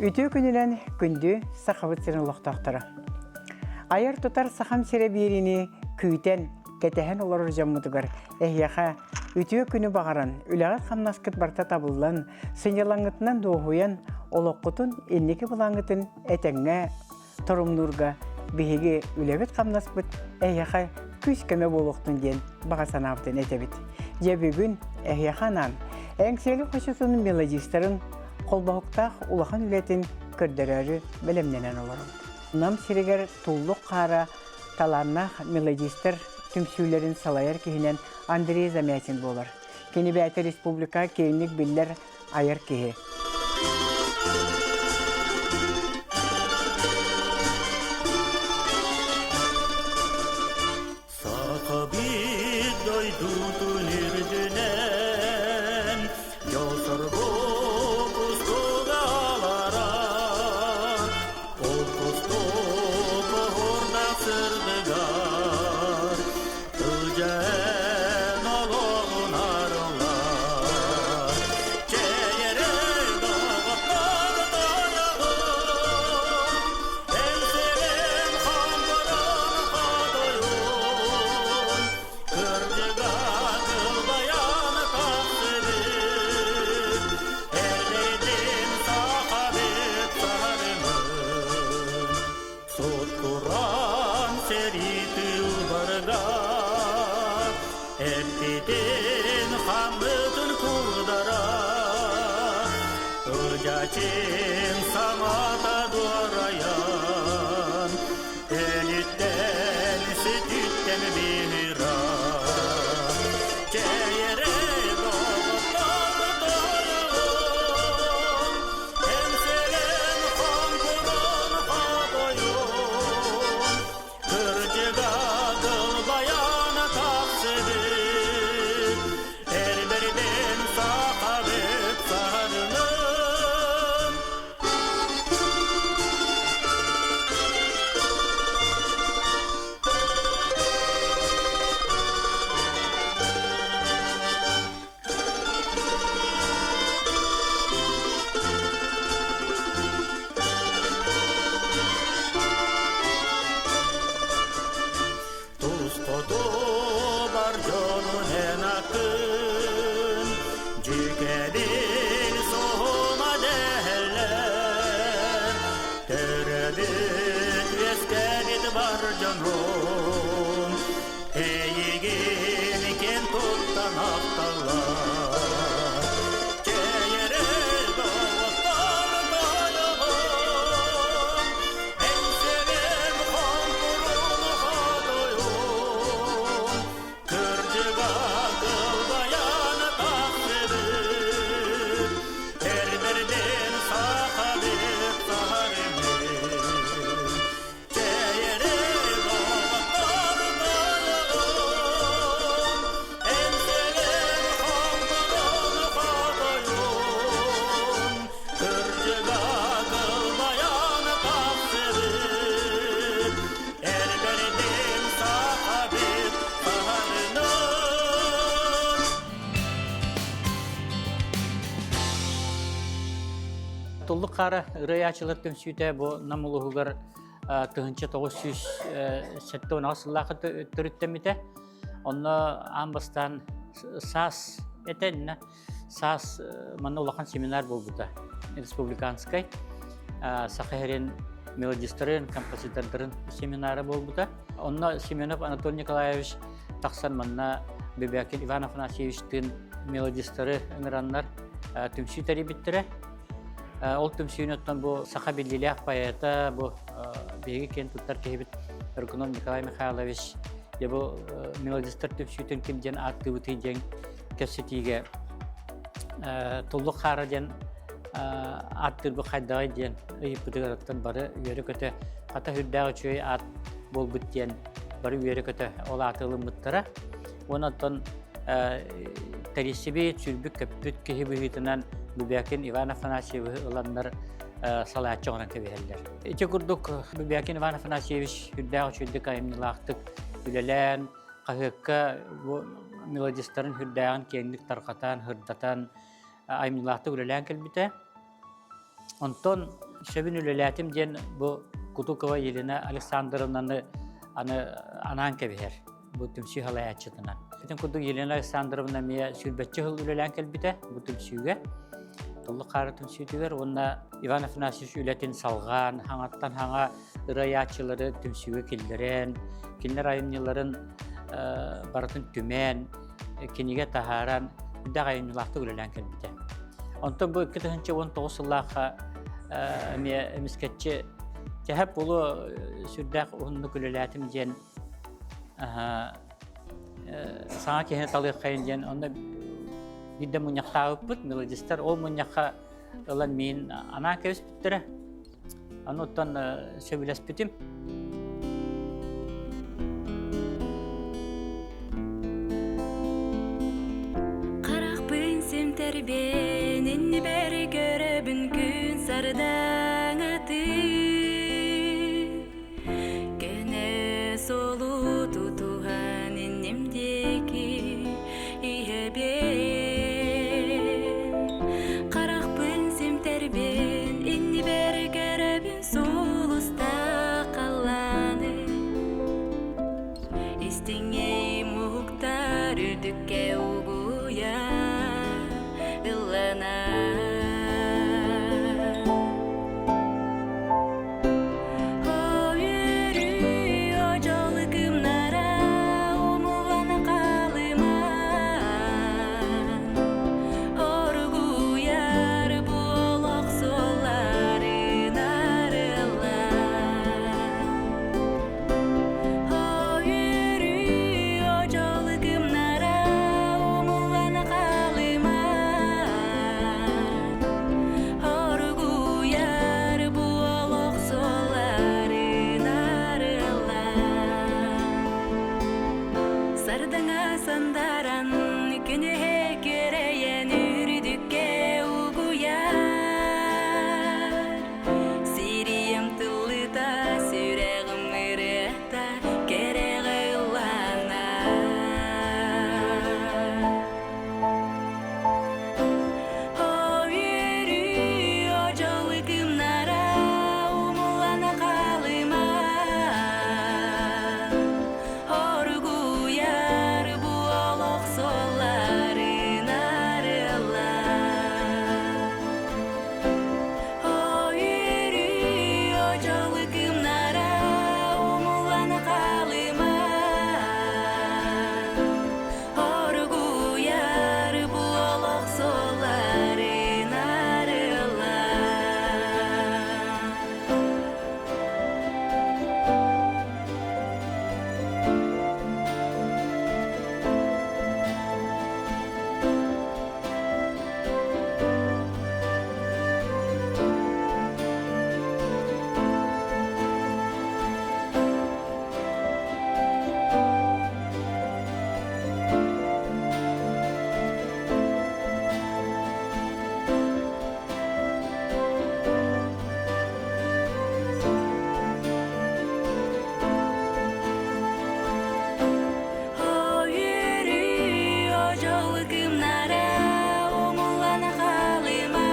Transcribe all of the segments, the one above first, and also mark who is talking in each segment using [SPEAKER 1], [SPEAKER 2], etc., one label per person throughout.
[SPEAKER 1] Үтүө күнүнэн күндү Сахабыт сирин олохтоохторо. Айар-тутар Сахам сирэ биэриини күүтэн, кэтэһэн олорор дьоммутугар эһиэхэ үтүө күнү баҕаран, үлэҕит-хамнаскыт барыта табыллан, сынньалаҥҥытынан дуоһуйан, олоххутун инники былааҥҥытын этэҥҥэ торумнуурга биһиги үлэбит-хамнаспыт эһиэхэ күүс-көмө буолуохтун диэн баҕа санаабытын этэбит. Дьэ бүгүн эһиэхэ анаан Эҥсиэли хочотун мелодистарын холбоһуктаах улахан үлэтин көрдөрөөрү бэлэмнэнэн олоробут. Нам сиригэр туллук хаара талааннаах мелодистар түмсүүлэрин салайар киһинэн Андрей Замятин буолар. Кини бэйэтэ республика киэҥник биллэр айар киһи.
[SPEAKER 2] Сахабыт дойдутун үрдүнэн дьол-соргу кустуга аларар, ол кустук уһурда сырдыгар, Ылдьаэн олоҕун арыллар. Чэйэрэ доҕоттор тойоҕун, Элсэрэн хомпорон хотойун, Кырдьыга кылбайан тахсыбыт, Эрдэрдин сахабыт сарынын. Сутуран сэрии тыылбарга Эппитин хаммытын курдара Ылдьачин саҥата дуорайан Өлүттэн сүтүттэн биһира Чэйэрэ доҕоттор тойон Эмсэрэн хоҥкурун хотойун, Кырдьыга кылбайан тахсыбыт, Эрбэрдин сахабыт сарынын. Тус хоту бар дьонун эн атын, Дьүкэбил соһума дэһэллэр, Төрөбүт үөскээбит бар дьонун, Эйигин киэн туттан ахталлар. Чэйэрэ доҕоттор тойоҕун, Эҥсэлэм хоҥкурун хотойун, Кырдьыга кылбайан тахсыбыт, Эрбэрдин сахабыт саһарымын.
[SPEAKER 3] Туллук хаара ырыааччылар түмсүүтэ бу Нам улууһугар 1978 сыллаахха төрүттэммитэ. Онно аан бастаан саас этэ саас манна улахан семинар буолбута республиканскай Саха сирин мелодистарын, композитордарын семинара буолбута. Онно Семенов Анатолий Николаевич тахсан манна Бебякин Иван Афанасьевичтыын мелодистары ыҥыраннар түмсүү тэрийбиттэрэ. Ол түмсүүнү оттон бу саха биллиилээх поэта, бу биһиги киэн туттар киһибит Рыкунов Николай Михайлович дьэ бу мелодистар түмсүүтүн ким диэн ааттыыбытый диэн кэпсэтиигэ Туллук хаара диэн ааттыырбыт хайдаҕый диэн ыйыппытыгар оттон бары үөрэ-көтө хата үрдээх үчүгэй аат буолбут диэн бары үөрэ-көтө ол ааты ылыммыттара. Уонна оттон тэрийсибит, сүүрбүт-көппүт киһи быһыытынан Бубякин Иван Афанасьевиһы ыланнар салааччы оҥорон кэбиһэллэр. Ити курдук Бубякин Иван Афанасьевич үрдээх үчүгэйдик айымньылаахтык үлэлээн, хаһыакка бу мелодистарын үрдээҕин киэҥник тарҕатан, һырдатан айымньылаахтык үлэлээн кэлбитэ. Онтон Сөбүн үлэлээтим диэн бу Кутукова Елена Александровнаны аны анаан кэбиһэр бу түмсүү салайааччытынан. Итин курдук Елена Александровна эмиэ сүүрбэччэ сыл үлэлээн кэлбитэ бу түмсүүгэ. Толлук хаара түмсүүтүгэр уонна Иван Афанасьевич үлэтин салҕаан, хаҥаттан хаҥа ырыаяччылары түмсүүгэ киллэрэн, кинилэр айымньыларын барытын түмэн, кинигэ таһааран, үрдэх айымньылаахтык үлэлээн кэлбитэ. Онтон бу 2019 сыллаахха эмиэ эмискэччи тэһэп буолуо сүрдээх уһуннук үлэлээтим диэн саҥа киһини талыаххайын диэн онно биирдэ мунньахтаабыппыт мелодистар ол мунньахха ылан миин анаан кэбиспиттэрэ аны оттон сөбүлэспитим.
[SPEAKER 4] Харахпын симтэрбин иннибэр көрөбүн күн сардаҥатын Көнө суолу тутуһан инним диэки иһэбин. Харахпын симтэрбин, иннибэр көрөбүн сулустаах халлааны. Истиҥэй муһуктар үрдүккэ угуйа ылланар. Оргуйар буолуох суолларын арыллан Сардаҥа сандаран күнүһэ күөрэйэн үрдүккэ угуйар Сирием тыллыта сүрэҕим ырыата кэрэҕэ ылланар. Оргуйар бу олох суолларын арыллан Үөрүү одьолукумнара умуллана хаалыма Оргуйар бу олох суолларын арыллан. Үөрүү одьолукумнара умуллана хаалыма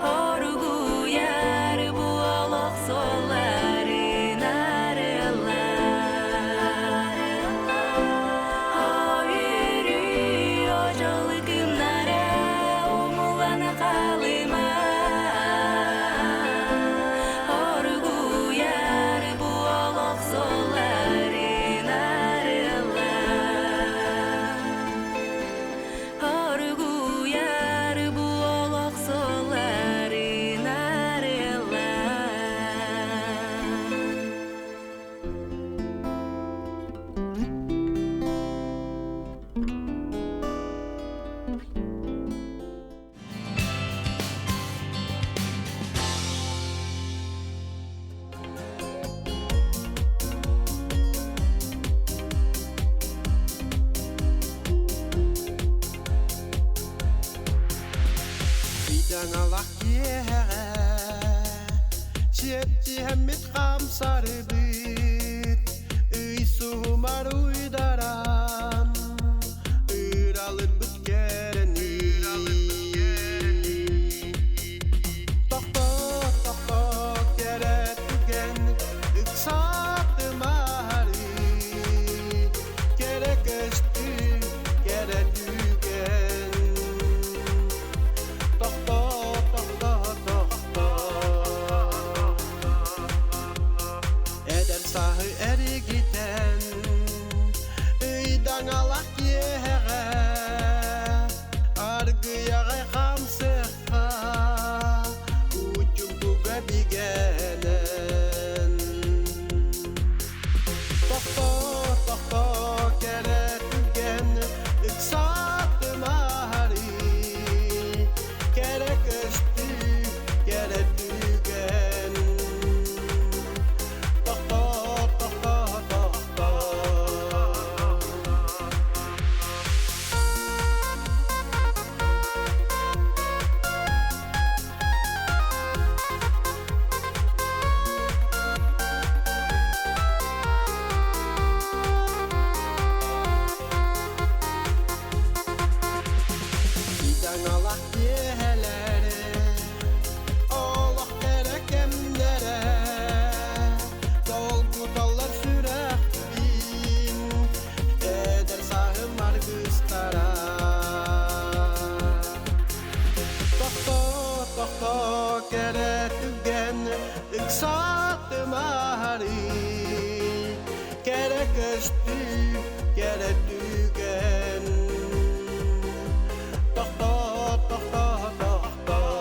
[SPEAKER 4] Оргуйар бу олох суолларын арыллан Үөрүү одьолукумнара умуллана хаалыма Оргуйар бу олох суолларын арыллан Оргуйар бу олох суолларын арыллан.
[SPEAKER 5] Ыйдаҥалах киэһэҕэ Сиэттиһэммит хамсарыбыт Ый суһумар уйдаран Ыралырбыт кэрэни. кэрэ түгэн ыксаатымаары Кэрэ көстүү, кэрэ түгэн Тохтоо, тохтоо, тохтоо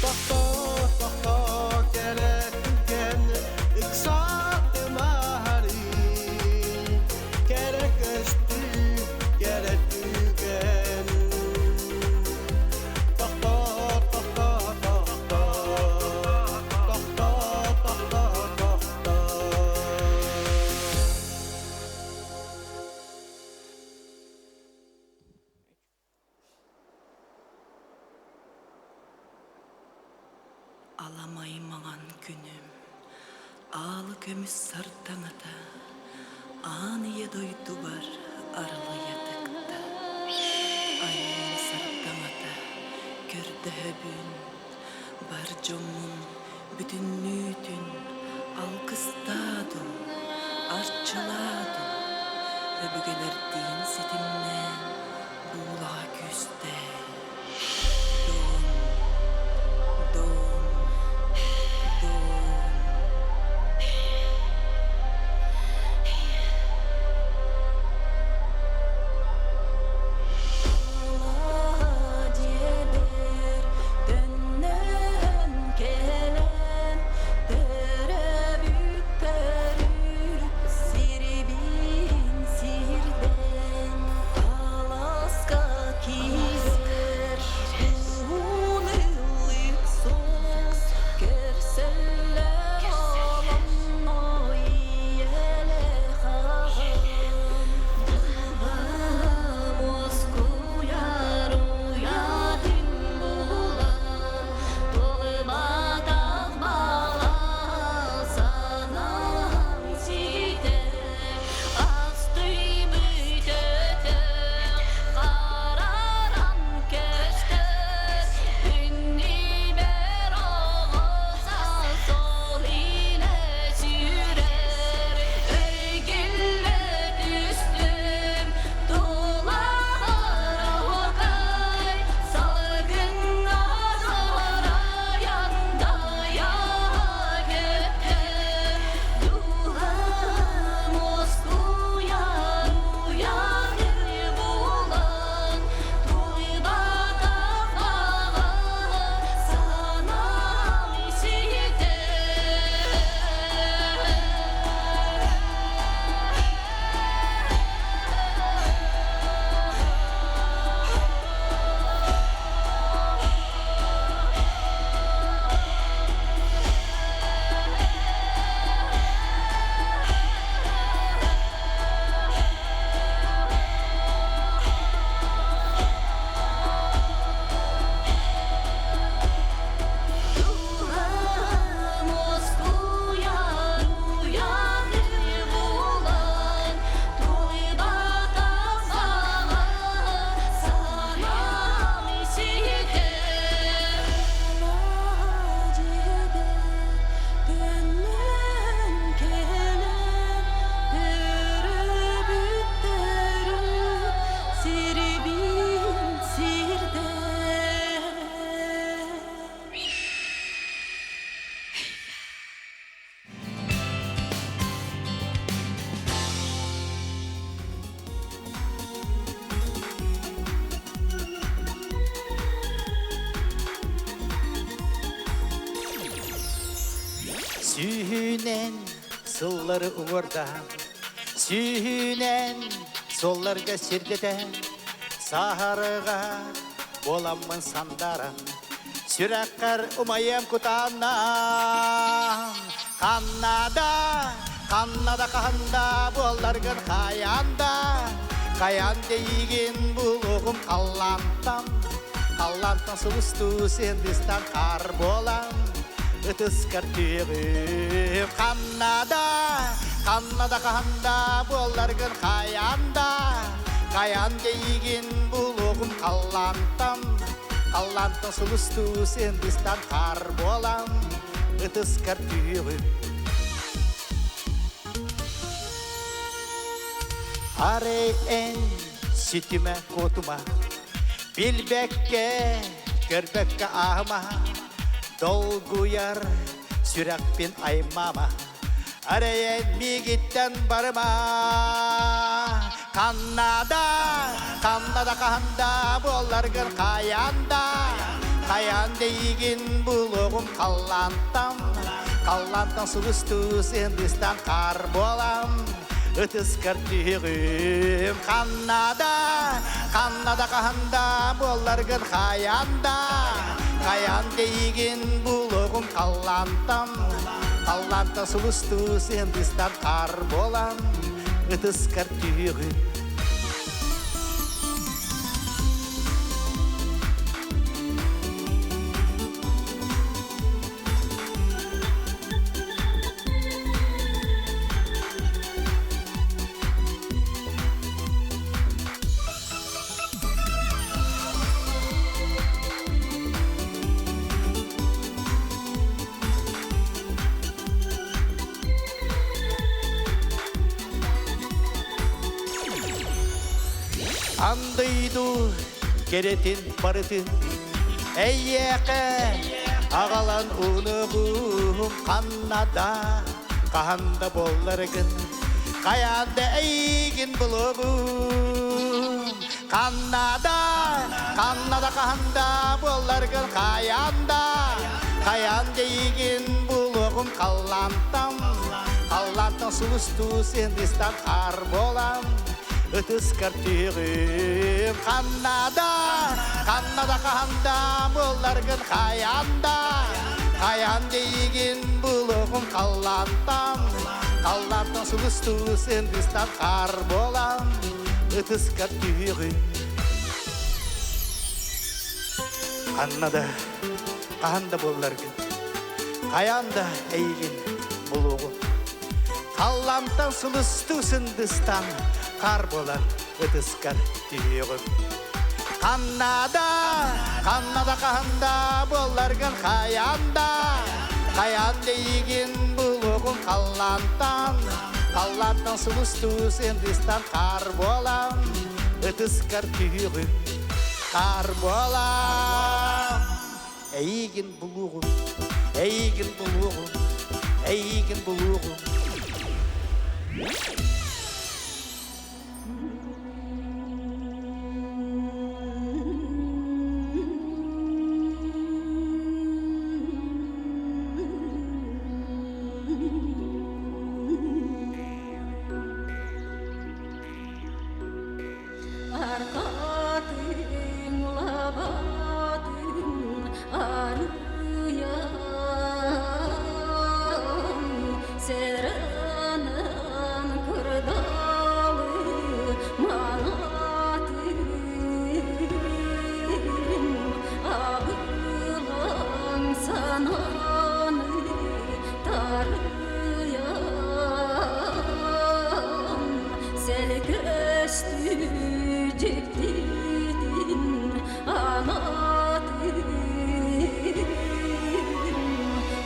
[SPEAKER 5] Тохтоо, тохтоо, кэрэ түгэн ыксаатымаары Кэрэ көстүү, кэрэ түгэн Тохтоо, тохтоо, тохтоо Тохтоо, тохтоо, тохтоо
[SPEAKER 4] Аламай маҥан күнүм, аалы көмүс сардаҥата, аан ийэ дойдубар арылыйа тыкта. Айыым сардаҥата, көрдөһөбүн, бар дьоммун бүтүннүүтүн алгыстаатым, арчылаатым, өбүгэлэрдиин ситимнээн буулаҕа күүстээн. Дом, дом, дом. Дьиэбэр төннөн кэлэн төрөбүттэрү сирибин сирдэн аласка киирэр уһун ыллык суол көрсөллөр олонно ийэлээх аҕам Москуяр уйатын булан Толыбатах бала санаам ситэр Астыйбыт өтөх хараран көстөр Күннүбэр оҕо сол илэ сүүрэр Өйгүллэ түстүм тулаҕар оһуокай Салгыҥҥа дьорайан дайа көттө Дууһам уоскуйар уйатын булан Тулубатах баҕа санаам ситэр. Дууһам уоскуйар уйатын булан Тулубатах баҕа санаам ситэр. Төннөн кэлэн төрөбүттэрим сирибин сирдэр.
[SPEAKER 6] Сүүһүнэн сыллары угордаан, сүүһүнэн суолларга сирдэтэн, саһарыга буоламмын сандаран, сүрэххэр умайыам кутааннаан. Ханна да, ханна да хаһан да буолларгын хайаан да, хайаан дейигин булугум халлаантан, халлаантан сулустуу сындыстан хаар буолан, ытыскар түһүөҕүм. Ханна да, ханна да хаһан да буолларгын хайаан да, хайаан дейигин булугум халлаантан, халлаантан сулустуу сындыстан хаар буолан, ытыскар түһүөҕүм. Арай эн сүтүмэ куотума, билбэккэ Көрбөккө ааһыма, долгуйар сүрэхпин аймама. Арайын миигиттэн барыма. Ханна да, ханна да хаһан буолларгын хайаан да, хайаан да эйигин булуоҕум халлаантан, халлаантан сулустуу сындыстан хаар буолан, ытыскар түһүҕүм. Ханна да, ханна да хаһан да буолларгын хайаан да, хайаан да эйигин булуоҕум халлаантан, халлаантан сулустуу сындыстан хаар буолан, ытыскар түһүҕүм. Андыйду кэрэтин барытын эйиэхэ аҕалан унугуум ханна да хаһан да буолларгын хайаан да эйигин булугум ханна да ханна да хаһан да буолларгын хайаан да хайаан да эйигин булуогум халлаантан халлаантан сулустуу сындыстан хаар буолан ытыскар түһүҕүм ханна да ханна да хаһан да буолларгын хайаан да хайаан да эйигин булуоҕум халлаантан халлаантан сулустуу сындыстан хаар буолан ытыскар түһүҕүм ханна да хаһан да буолларгын хайаан да эйигин булуоҕум Халлаантан сылыстыы сындыстан хаар буолан ытыскар түһүөҕүм. Ханна да, ханна да хаһан да буолларгын хайаан да, хайаан да эйигин булуоҕум халлаантан, халлаантан сулустуу сындыстан хаар буолан ытыскар түһүөҕүм. Хаар буолан Эйигин булуоҕум, эйигин булуоҕум, эйигин булуоҕум.
[SPEAKER 4] Арҕаатын лабаатын арыйан, Сэрэнэн кырдалы манатын, Абылаҥ санааны тарыйан, Сэлкэстүү дьиктитин анатын,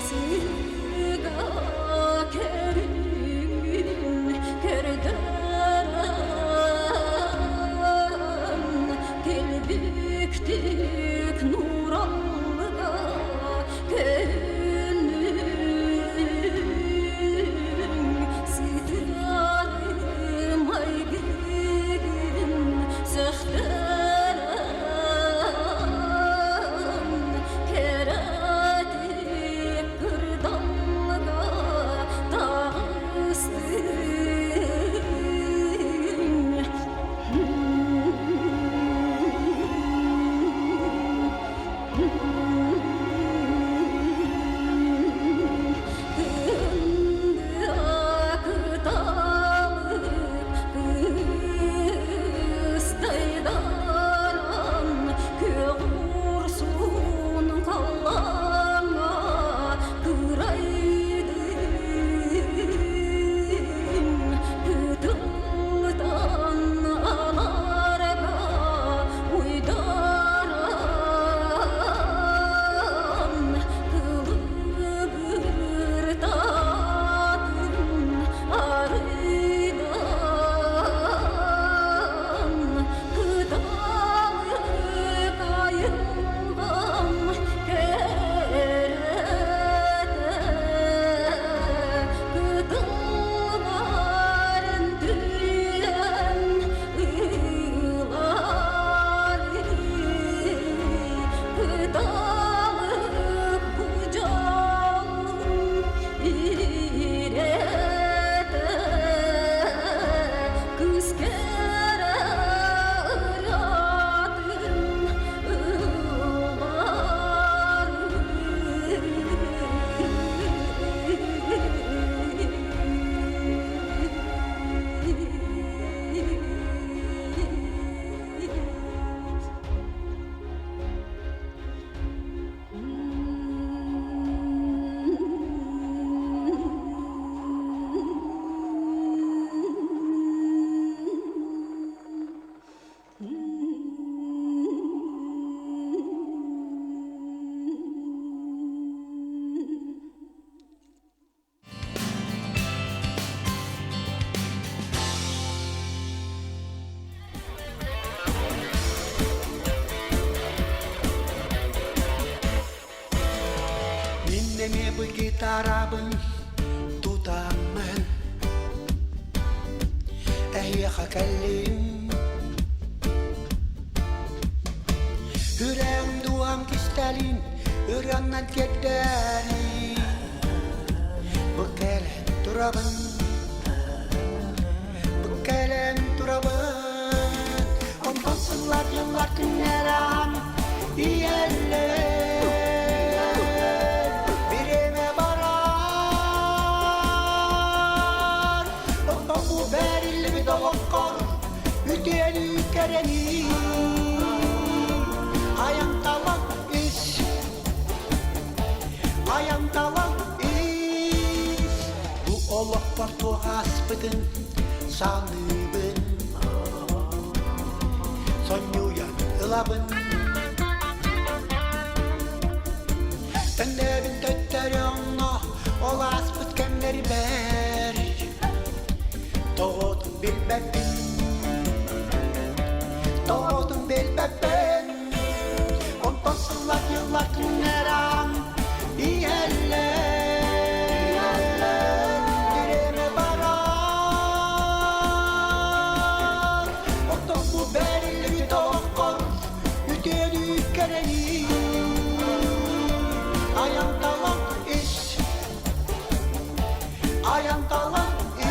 [SPEAKER 4] Сыыга көрүҥүн көрдөрөн, Килбиктик нуралга көрүн.
[SPEAKER 5] Эми бу гитарабын тутаммын Эһиэхэ кэллим Үрэн дуам кистэлин ырыаннан тиэрдээри Бу кэлэн турабын Бу кэлэн турабын Онтон сыллар дьыллар күннэр аан Ийэллэр Бириэмэ барар Оттон бу бэриллибит олоххор Үтүөнү кэрэни Айан талан ис Айан талан ис Бу олохпор туох ааспытын саныыбын Сонньуйан ылабын Төннөбүн төттөрү онно ол ааспыт кэмнэрбэр Тоҕотун билбэппин Тоҕотун билбэппин Онтон сыллар дьыллар күннэр аан иһэллэр Бириэмэ барар Оттон бу бэриллибит олоххор үтүөнү кэрэни Айан талан ис Айан талан ис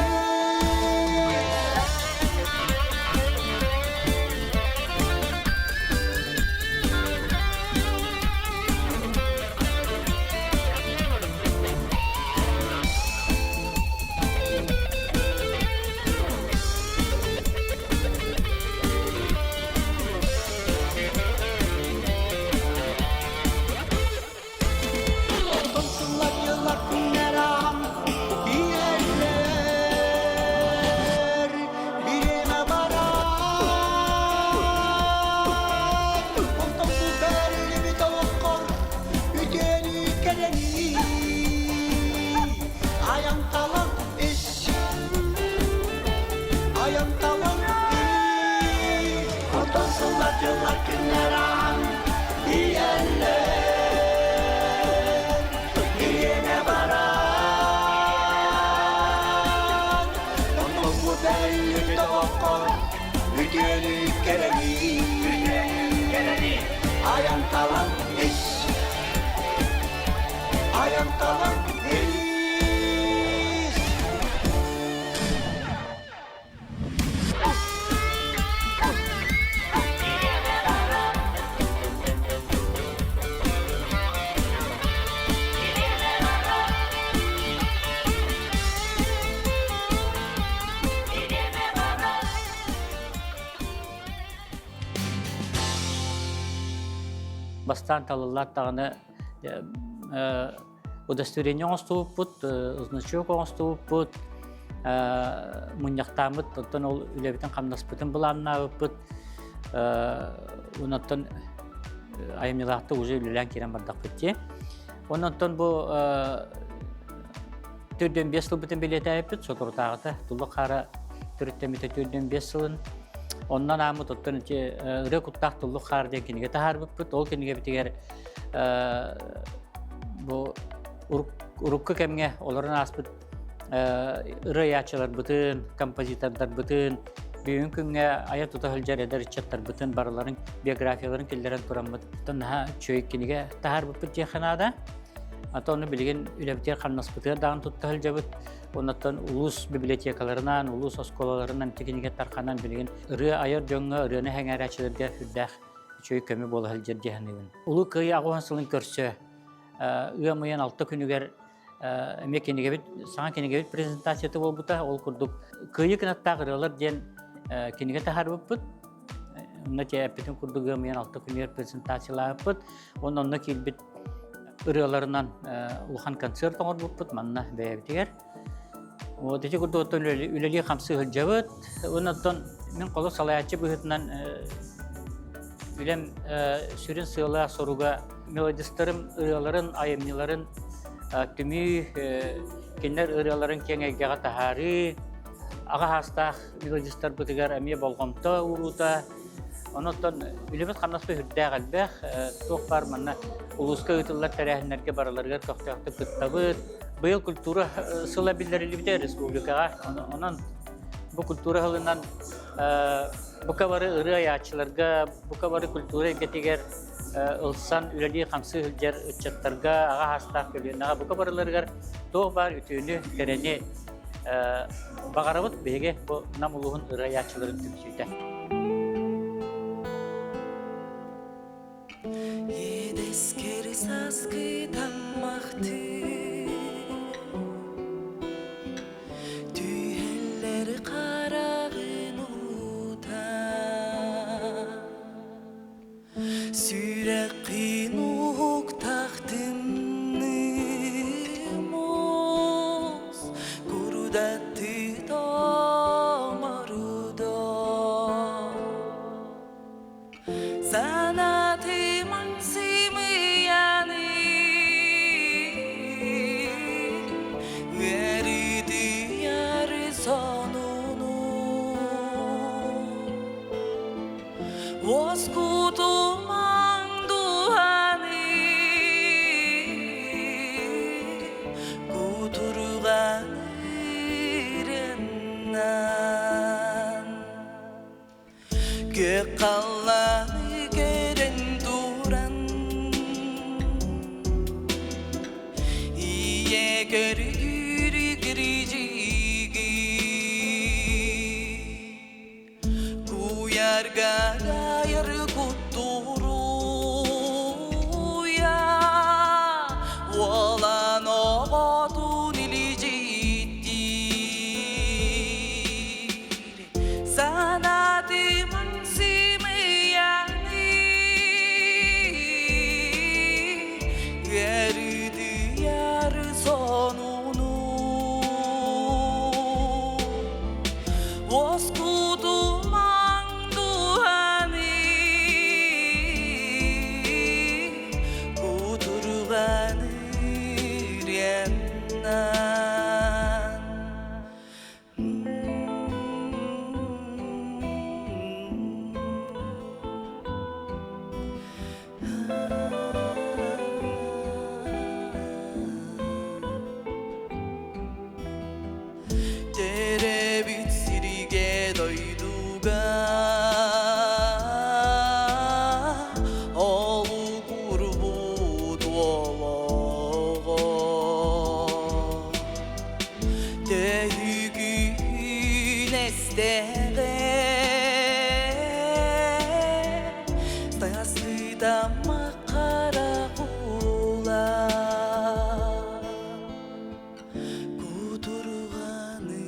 [SPEAKER 5] Оттон сыллар дьыллар күннэр аан иһэллэр бириэмэ барар Онтон бу бэриллибит олоххор үтүөнү кэрэни айан талан ис айан талан ис Онтон сыллар дьыллар күннэр аан иһэллэр бириэмэ барар Онтон бу бэриллибит олоххор үтүөнү кэрэни айан талан ис айан талан ис
[SPEAKER 3] Бастаан талыллаат даҕаны удостоверение оҥостубуппут, значок оҥостубуппут, мунньахтааммыт, оттон ол үлэбитин-хамнаспытын былааннаабыппыт. Онон айымньылаахтык уже үлэлээн киирэн бардахпыт дии. Онон бу төрдүөн биэс сылбытын билиэтээбиппит, соторутааҕыта Туллук хаара төрүттэммитэ төрдүөн биэс сылын. Оннон ааммыт оттон ити ырыа куттаах Туллук хаара диэн кинигэ таһаарбыппыт. Ол кинигэбитигэр бу урукку кэмҥэ олорон ааспыт ырыаяччыларбытын, композитордарбытын, бүгүн күҥҥэ айа тута сылдьар эдэр ыччаттарбытын барыларын биографияларын киллэрэн тураммыт наһаа үчүгэй кинигэ таһаарбыппыт диэххэ наада. Ата ону билигин үлэбитигэр хамнаспытыгар даҕаны тутта сылдьабыт. Оннуттан улуус библиотекаларынан, улуус оскуолаларынан ити кинигэ тарханан билигин ырыа айар дьоҥҥо, ырыаны сэҥээрээччилэргэ сүрдээх үчүгэй көмө буола сылдьар дии саныыбын. Улуу Кыайыы аҕыс уон сылын көрсө ыам ыйын алта күнүгэр эмиэ кинигэбит саҥа кинигэбит презентацията буолбута. Ол курдук Кыайыы кынаттаах ырыалар диэн кинигэ таһаарбыппыт. Онно эппитин курдук ыам ыйын алта күнүгэр презентациялаабыппыт. Уонна онно киирбит ырыаларынан улахан концерт оҥорбуппут манна бэйэбитигэр. Вот ити курдук оттон үлэлии-хамсыы сылдьабыт. Уонна оттон мин холо салайааччы быһыытынан үлэм сүрүн сыала-соруга мелодистарым ырыаларын, айымньыларын түмүү, кинилэр ырыаларын киэҥ эйгэҕэ таһаарыы, аҕа саастаах мелодистарбытыгар эмиэ болҕомто ууруута. Онон үлэбит-хамнаспыт үрдээх элбэх, туох баар манна улууска ыытыллар тэрээһиннэргэ барыларыгар көхтөөхтүк кыттабыт. Быйыл культура сыла биллэриллибитэ республикаҕа. Онон бу культура сылынан бука бары ырыа айааччыларга, бука бары культура эйгэтигэр ылсан үлэлии-хамсыы сылдьар ыччаттарга, аҕа саастаах көлүөнэҕэ бука барыларыгар туох баар үтүөнү, кэрэни баҕарабыт биһиги бу Нам улууһун ырыа айааччыларын түмсүүтэ.
[SPEAKER 7] Иэдэскэр сааскы таммахтыы Түһэллэр хараҕын уута Сүрэххин уһуктах тымныы муус Курдаттыы тоҥордо Санатымаҥ сымыйаны Үөрүдүйэр сонуну Уоскутумаҥ дууһаны Кутурҕан ырыннан Күөх халлааны көрөн туран Ийэ көрдүүр кирдьиги Куйарга дайар куттуруйа Уолан оҕотун илдьиттиир Санатымаҥ сымыйаны Үөрүдүйэр сонуну Уоскутумаҥ дууһаны Кутурҕаны ырыаннан Терэбит сиригэ дойдуга Олугурбут олоҕо Төһүгүн эстэҕэ Тасытама хара кула Кутурҕаны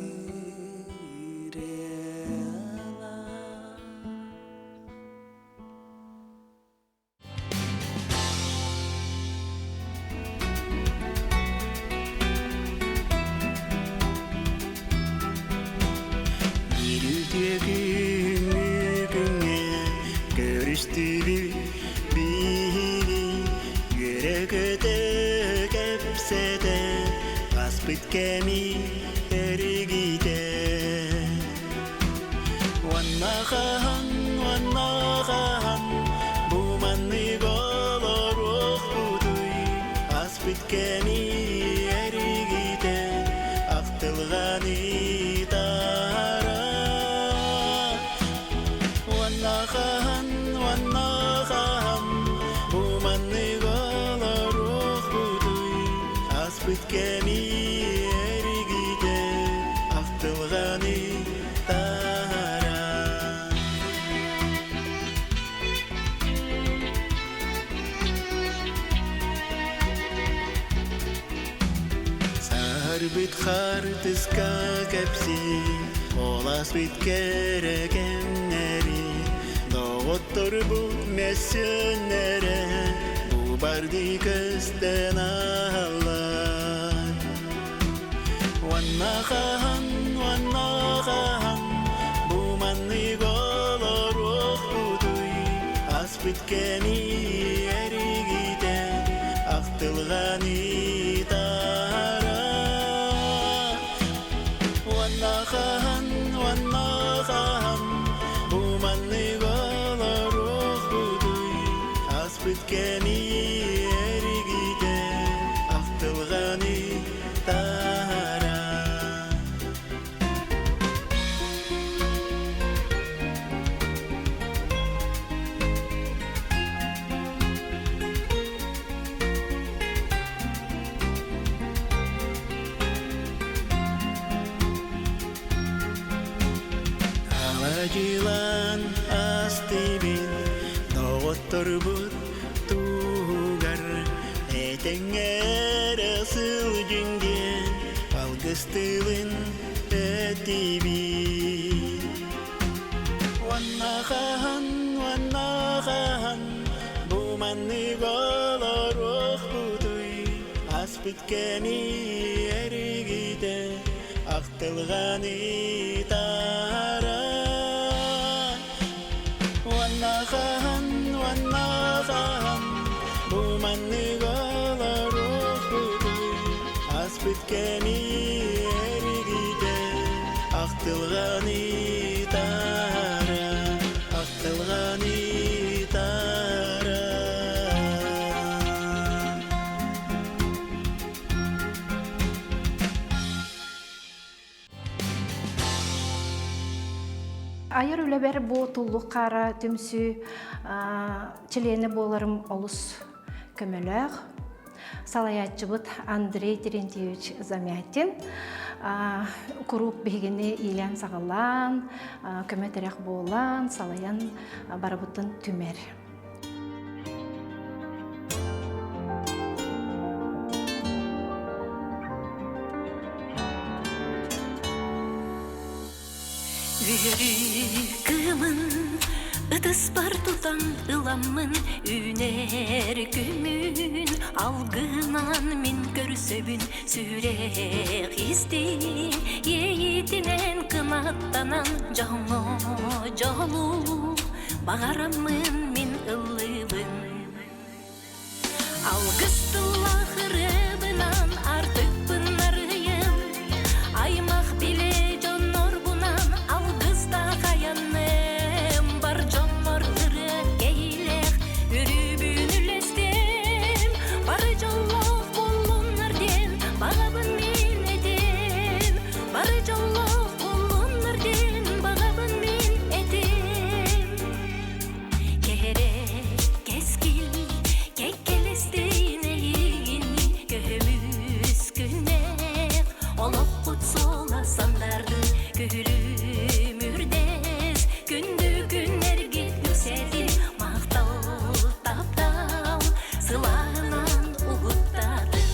[SPEAKER 7] ырыала.
[SPEAKER 8] Биир үтүө күҥҥү күҥҥэ көрүстүбүт биһиги үөрэ-көтө кэпсэтэ аспыт кэми эргитэ. Уонна хаһан, уонна хаһан бу маннык олоруохпутуй аспыт кэми эргитэ ахтылҕаны таара. Уонна хаһан, уонна хаһан бу маннык олоруохпутуй аспыт кэми эргитэ ахтылҕаны таара. Саарбыт хартыска кэпсии, Оласпыт кэрэ кэмнэри, Доҕотторбут мөссүөннэрэ Бу барды көстөн аһаллар. Уонна хаһан, уонна хаһан Бу маннык олоруохпутуй Аспыт кэми эргитэ Ахтылҕаны таара. Уонна хаһан, уонна хаһан Бу маннык олоруохпутуй Аралдьыйылаан астыбын доҕотторбут туһугар этэҥҥэ эрэ сылдьыҥ диэн алгыс тылын этибит. Уонна хаһан, уонна хаһан бу маннык олоруохпутуй аспыт кэми эригитэ ахтылҕаны таара. Уонна хаһан, уонна хаһан бу маннык олоруохпутуй аспыт кэми эригитэ ахтылҕаны таара, ахтылҕаны таара.
[SPEAKER 9] Айар үлэбэр бу туллук хаара түмсүү чилиэнэ буоларым олус көмөлөөх. Салайааччыбыт Андрей Терентьевич Замятин куруук биһигини иилээн-саҕалаан, көмө-тирэх буолан, салайан барыбытын түмэр.
[SPEAKER 4] Үөрүү кыымын ытыспар тутан ыламмын үүнэр күмүн алгынан мин көрсөбүн сүрэх истиҥ иэйиитинэн кынаттанан дьоҥҥо дьолу баҕараммын мин ыллыыбын Алгыс тыллаах ырыабынан артыкпын арыйым, Аймах билэ дьоннорбунан алгыстаах айанным, Бар дьоммор ырыа кэһиилээх өрүүбүн үллэстим, Бары дьоллоох буоллуннар диэн баҕабын мин этим, Бары дьоллоох буоллуннар диэн баҕабын мин этим. Кэрэ кэскил кэккэлэстин эйигин көмүс күннээх олоххут суола сандарды күлүмүрдэс күндү күннэргит үксэтин махтал таптал сылааһынан угуттатын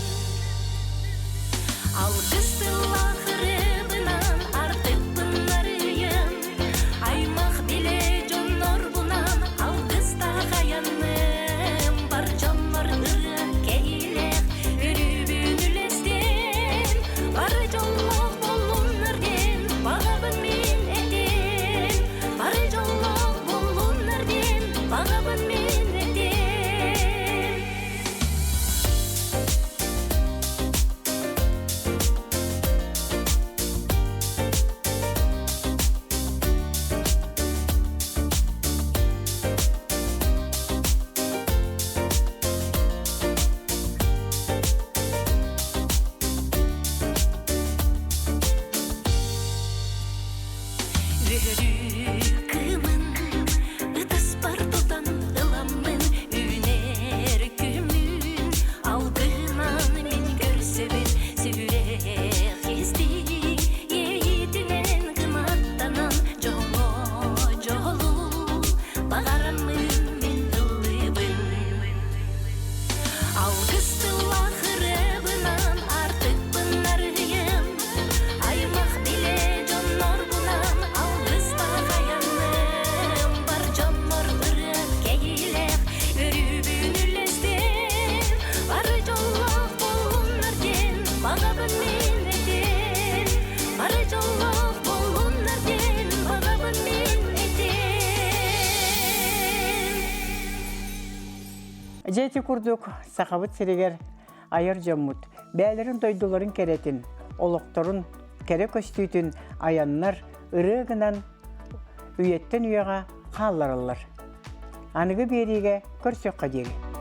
[SPEAKER 4] Алгыс тыллаах ырыабынан артыкпын арыйан Аймах билэ дьоннорбунан алгыстаах айанным бар дьоммор ырыа кэһиилээх өрүүбүн үлэстим бары дьоллоох буоллуннар диэн баҕабын мин этим бары дьоллоох буоллуннар диэн баҕабын мин этим Үөрүү кыымын ытыспар тутан ыламмын үүнэр күммүн алгыһынан мин көрсөбүн сүрэх истиҥ иэйиитинэн кынаттанан дьоҥҥо дьолу баҕараммын мин ыллыыбын Алгыс тыллаах ырыабынан артыкпын арыйым Аймах билэ дьоннорбунан алгыстаах айанным Бар дьоммор ырыа кэһиилээх өрүүбүн үллэстим Бары дьоллоох буоллуннар диэн баҕабын мин этим Бары дьоллоох буоллуннар диэн баҕабын мин этим
[SPEAKER 1] Дьэ ити курдук Сахабыт сиригэр айар дьоммут бэйэлэрин дойдуларын кэрэтин, олохторун кэрэ көстүүтүн айаннар ырыа гынан үйэттэн үйэҕэ хааллараллар. Аныгы биэриигэ көрсүөххэ диэри.